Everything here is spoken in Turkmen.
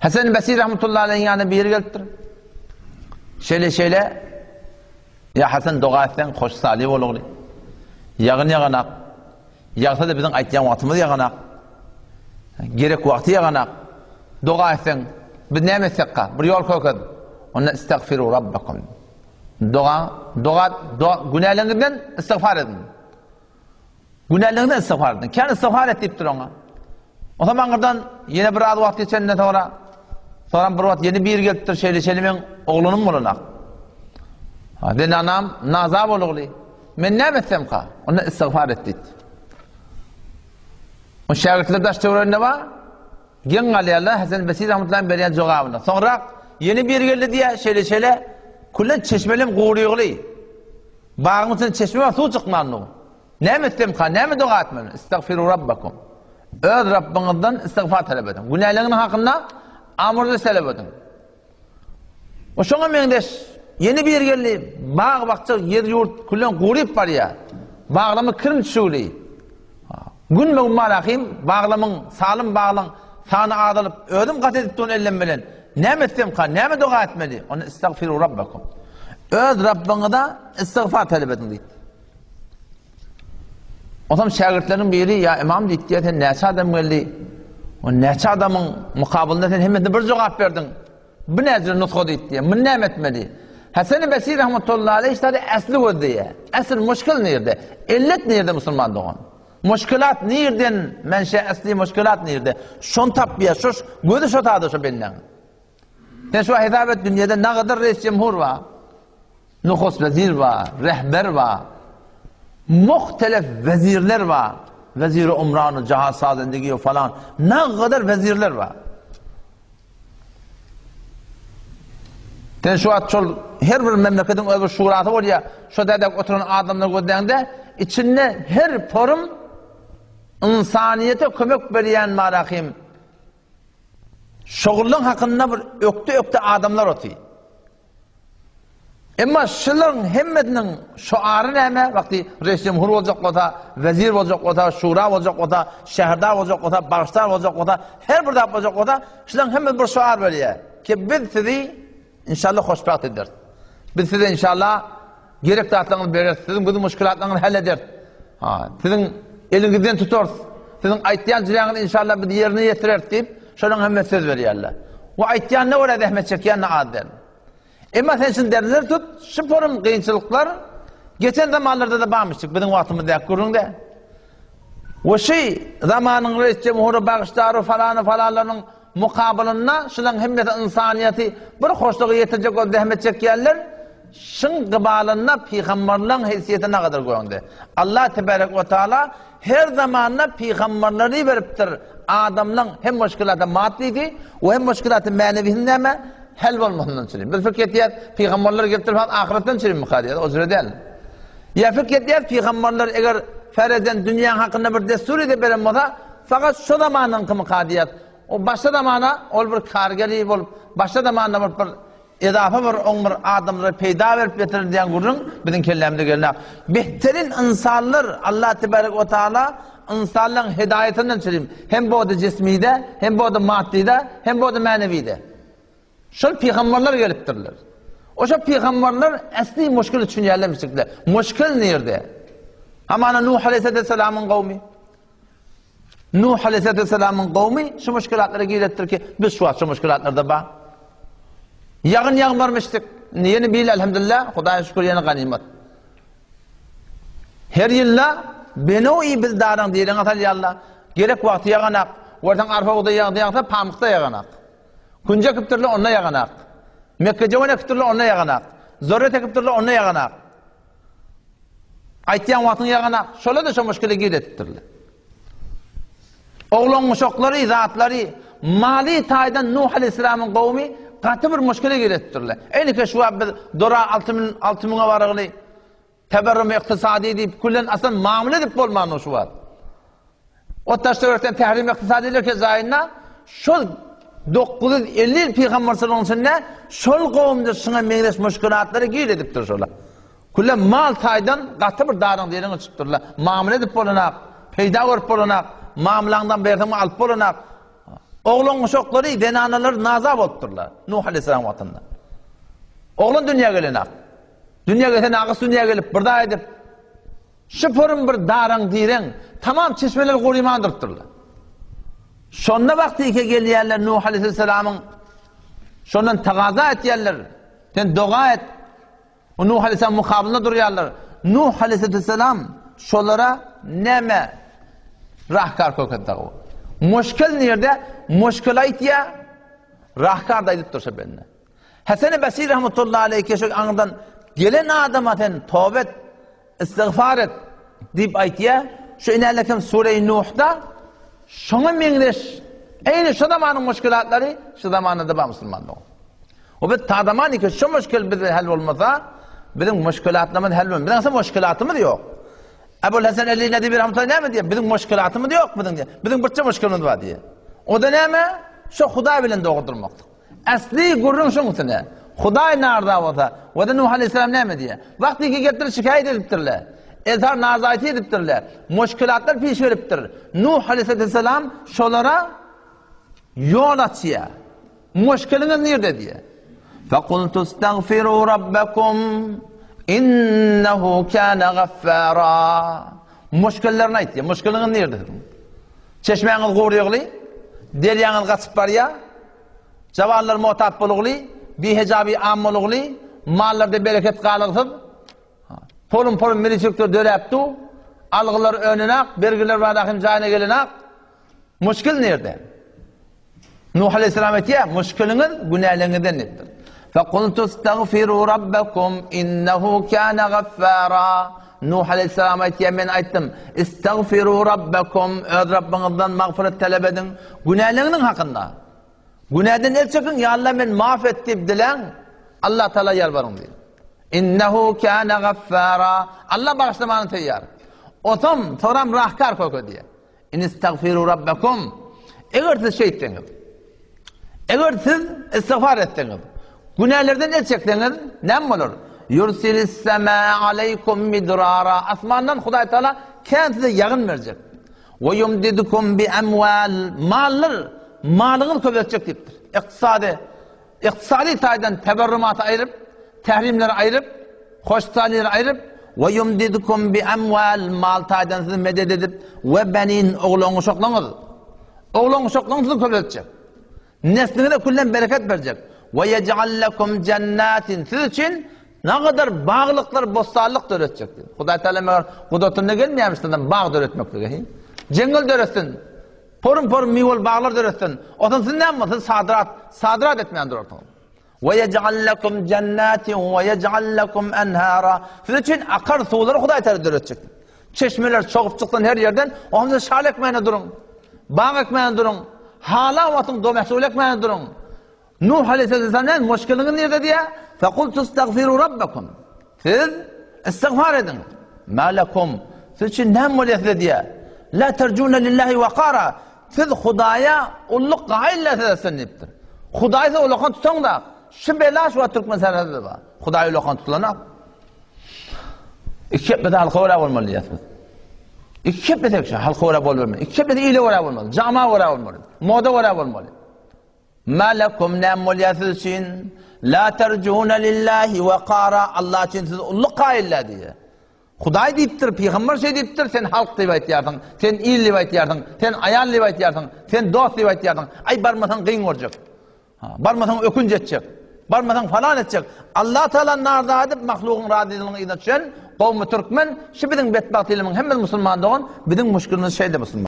Hasan Basri rahmetullahi aleyhiň ýanyna biri gelipdir. Şeýle şeýle Ýa Hasan doga etseň hoş saly bolugly. Ýagyn ýaganak. Ýagsa-da biziň aýtýan wagtymyz ýaganak. Gerek wagty ýaganak. Doga etseň biz näme etsekka? Bir ýol kökez. Onda istagfiru rabbakum. Doga, doga, doga günäleriňizden istigfar ediň. Günäleriňden istigfar ediň. Kän istigfar et diýipdir oňa. Onsoň aňyrdan ýene biraz wagt geçenden soňra soňra bir wagt ýene biri gelipdir, şeýle şeýle meň oglanym bolanak. Ha, zenanam naza bolugly. Men näme etsemka? Onda istigfar et diýdi. O şägirtler daş töwereginde bar. Geň galýarlar Hasan Basri rahmetullahi berýän jogabyna. Soňrak ýene biri geldi diýýär, şeýle şeýle külen çeşmelem gurygyly. Bagyň içinde çeşme bar, suw çykman dur. Näme etsemka, näme doga etmeli? Istagfiru rabbakum. Öz Rabbyňyzdan istigfar talap ediň. Günäleriňiz hakynda amurzyş talap ediň. O şoňa meňzeş ýene bir geldi, bag-bakja, ýer-ýurt külen guryp barýar. Baglama kirin düşügli. Gün-gün malahym baglamyň, salym baglaň sany azalyp, özüm gat edip durun ellem bilen. Näme etsemka, näme doga etmeli? Onda istagfiru rabbakum. Öz Rabbyňyza istigfar talap ediň diýdi. Onsoň şägirtleriniň biri, ýa imam diýdi, sen näçe adam geldi? O näçe adamyň mukabylynda sen hemmesine bir jogap berdiň. Bu näcir nusga diýdi. Muny näme etmeli? Hasan-y Basri rahmetullahi aleyh ştada äsli gözleýär. Äsl muşkil nirde? Ellet nirde musulman dogan? Muşkilat nirden? Menşe äsli muşkilat nirde? Şony tapýar. Şo gözi şo tada şo bendäň. Sen şu hesap et dünýede nagadyr reis cemhur bar. Nuhus wezir bar, rehber bar. Muhtelef wezirler bar. Weziri umrany, jahan sazendigi falan. Nagadar wezirler bar. Sen şu wagt şol her bir memleketiň öz bir şurasy bolýar. Şo dädek oturan adamlar gözläňde içinde her porum ynsanyýete kömek berýän marahim şogullaň hakynda bir ökde-ökde adamlar otyr. Emma şularyň hemmesiniň şoary näme? Wagty reis jumhur boljak bolsa, wezir boljak bolsa, şura boljak bolsa, şäherdar boljak bolsa, bagşdar boljak bolsa, her bir zat boljak bolsa, şularyň hemmesi bir şoar berýär ki, biz sizi inşallah hoşbagt ederis. Biz size inşallah gerek zatlaryňyzy bereris, siziň bütün muşkilatlaryňyzy hal ederis. Ha, siziň eliňizden tutarys. Siziň aýtýan jiläňizi inşallah biz ýerine ýetireris diýip, şolaryň hemmesi söz berýärler. We aýtýanyna görä zähmet çekýän-de az däl. Emma sen şuny derler tut, şu forum kynçylyklar geçen zamanlarda-da barmyşdyk, biziň wagtymyzdaky gürrüň-dä. We şu zamanyň reis jemhury bagyşdary falany falanlarynyň mukabylynda şularyň hemmesi ynsanyýeti bir hoşluga ýetirjek bolup zähmet çekýärler, şyň gybalynda pygambarlaryň heýsiýeti nagadyr göňde. Allah tebarek we taala her zamanda pygambarlary beripdir adamlaň hem muşkilaty maddysy we hem muşkilaty mänewisini näme hal bolmasyndan çürim. Biz pikir etýäs pygambarlar gelipdir fakat ahyretden çürim diýýär, o jüre däl. Ýa pikir etýäs pygambarlar eger ferezen dünýäň hakynda bir dessur edip beren bolsa, fakat şo zamanyňkymyka diýýäs. O başga zamana ol bir kargeri bolup, başga zamanda bolup bir edafa bir oň bir adamlara peýda berip getirir diýen gürrüň biziň kellämize gelýär. Behterin ynsanlar Allah tebarek we taala ynsanlaryň hidaýetinden çürim. Hem bu jismide, hem bu maddide, hem bu manewide. Şol pygamberler gelipdirler. Oşa pygamberler äsli muşkil üçin ýerlemişdikler. Muşkil nirde? Hamana Nuh aleyhisselamyň gowmy? Nuh aleyhisselamyň gowmy şu muşkilatlara giretdir ki, biz şu wagt şu muşkilatlarda bar. Ýagyn ýagmarmyşdyk. Indi ýene bil elhamdülillah, Hudaýa şükür ýene ganymat. Her ýylda benoý biz daraň diýreňe salýarlar. Gerek wagty ýaganak. Görseň arpa bugdaý ýagdy ýagsa pamykda ýaganak. Künji ekipdirler, onda ýaganak. Mekgejöwen ekipdirler, onda ýaganak. Zorret ekipdirler, onda ýaganak. Aýtýan wagtyň ýaganak. Şolar-da şo muşkile gir etipdirler. Oglan-uşaklary, zatlary, maly taýdan Nuh aleyhisselamyň gowmy gaty bir muşkile gir etipdirler. Eýnike şu wagt biz dora 6000 6000-e baragly teberrum ykdysady diýip küllen aslan mamla edip bolman şu wagt. O daş-töwerekden tährim ykdysadylar ke jaýynda şol 950 ýyl pygamberçiligiň içinde şol gowumda şuňa meňzeş muşkilatlary gir edipdir şolar. Külle mal taýdan gaty bir daryň deriňe çykypdyrlar. Mamla edip bolanak, peýda görüp bolanak, mamlaňdan berseň alyp bolanak. Oglan uşaklary, zenanalar naza bolupdyrlar Nuh aleyhisselam wagtynda. Oglan dünýä gelenak. Dünýä gelse nagys dünýä gelip bir zat edip şu porum bir daraň direň tamam çeşmeler guryman durupdyrlar. Şonda wagty ike gelýärler Nuh aleyhisselamyň şondan tagaza etýärler. Sen doga et. O Nuh aleyhisselam mukabylynda durýarlar. Nuh aleyhisselam şolara näme rahkar köket dagy. Muşkil nirde? Muşkil aýtýar. Rahkar da aýdyp dursa bende. Hasan-y Basri rahmetullahi aleyh şu aňdan gelen adama sen toba et, istigfar et diýip aýtýar. Şu inälekem sure-i Nuhda şoňa meňzeş eýni şu zamanyň muşkilatlary şu zamanda da bar musulmanlar. O biz ta zaman ki şu muşkil bize hal bolmasa, biziň muşkilatlarymyz hal bolmaz. Biziň aslynda muşkilatymyz ýok. Ebul Hasan Ali Nedewi rahmetullahi näme diýýär? Biziň muşkilatymyz ýok biziň diýýär. Biziň birçe muşkilimiz bar diýýär. O da näme? Şu Hudaý bilen dogry durmakdyk. Asli gürrüň şuň üstüne. Hudaý narda bolsa, we de Nuh aleyhisselam näme diýýär? Wagty ki getirip şikaýat edipdirler. Ezhar nazaýty edipdirler. Muşkilatlar piş gelipdir. Nuh aleyhisselam şolara ýol açýar. Muşkiliňiz nirde diýýär. Fekultu estagfiru rabbakum innehu kana gaffara. Muşkillerini aýtýar. Muşkiliňiz nirde siziň? Çeşmäňiz gurygyly, derýaňyz gaçyp barýar, jawanlar motap bolugly, bihejabi am bolugly, mallarda bereket galygsyz, polum-polum miliçilikler döräp dur, algylar önenak, bergiler barada hem jaýyna gelenak. Muşkil nirde? Nuh aleyhisselam aýtýar, muşkiliňiz günäleriňizden diýipdir. Fekultu estagfiru rabbakum innehu kana gaffara. Nuh aleyhisselam aýtýar, men aýtdym, istagfiru rabbakum, öz Rabbyňyzdan magfyrat talap ediň, günäleriňiziň hakynda. Günäden el çekiň, ýa Allah men maaf et diýip diläň, Allah Taala ýalbaryň diýip. Innehu kana gaffara. Allah bagyşlamana taýýar. Otam, soram rahkar köke diýär. In istagfiru rabbakum. Eger siz şeýtseňiz, eger siz istigfar etseňiz, günälerden el çekseňiz, näme bolar? Yursilis semaa aleykum midrara. Asmandan Hudaý Taala kän size ýagyn berjek. We yumdidukum bi amwal. Mallar, malyňyz köpeltjek diýipdir. Ykdysady Ykdysady taýdan teberrumaty aýryp, tährimleri aýryp, hoşsalylary aýryp, we ýumdidkum bi amwal, mal taýdan sizi medet edip, we benin, oglan-uşaklaryňyz, oglan-uşaklaryňyzy sizi köpeltjek. Nesliňize küllen bereket berjek. We ýej'al lekum jennatin, siz üçin nagadar baglyklar, bossanlyk döretjek. Hudaý Taala meger gudratynda gelmeýärmiş sizden bag döretmeklige, hi? Jeňňel döretsin. Porum-porum miweli baglar döretsin. Onsoň siz näme bolsun, siz sadrat, sadrat etmän durarsyňyz. We yej'al lekum jennatin we yej'al lekum enhara. Siz üçin akar suwlary Hudaý Taala döretjek. Çeşmeler çogup çyksyn her ýerden, onsoň siz şal ekmäne duruň. Bag ekmäne duruň. Hala wagtyň domehsul ekmäne duruň. Nuh aleyhisselam näme muşkiliňiz nirde diýýär? Fekultu estagfiru rabbakum. Siz istigfar ediň. Ma lekum. Siz üçin näme bolýar size diýýär. La terjuna lillahi waqara. Siz Hudaýa ulluk gaýyl siz diýipdir. Hudaý siz ulakan tutaň da. Şu bela şu wagt türkmen serhedinde bar. Hudaý ulakan tutulanak. Iki hepde halka görä bolmaly diýýäs biz. Iki hepde tek halka görä bolmaly. Iki hepde ile görä bolmaly. Jama görä bolmaly. Moda görä bolmaly. Ma lekum näme bolýar siz üçin? La terjuna lillahi wekara Allah üçin siz ulluk kaýylla diýýär. Hudaý diýipdir, pygamber şeý diýipdir, sen halk diýip aýtýarsyň, sen il diýip aýtýarsyň, sen aýal diýip aýtýarsyň, sen dost diýip aýtýarsyň. Aý barmasaň gyn görjek. Ha, barmasaň ökünç etjek. Barmasaň falan etjek. Allah Taala narda edip mahlugyň razylygynyň yzyna düşen gowmy türkmen, şu biziň betbagt ilimiň hemmesi musulman dogan, biziň muşkilimiz şeýle musulman.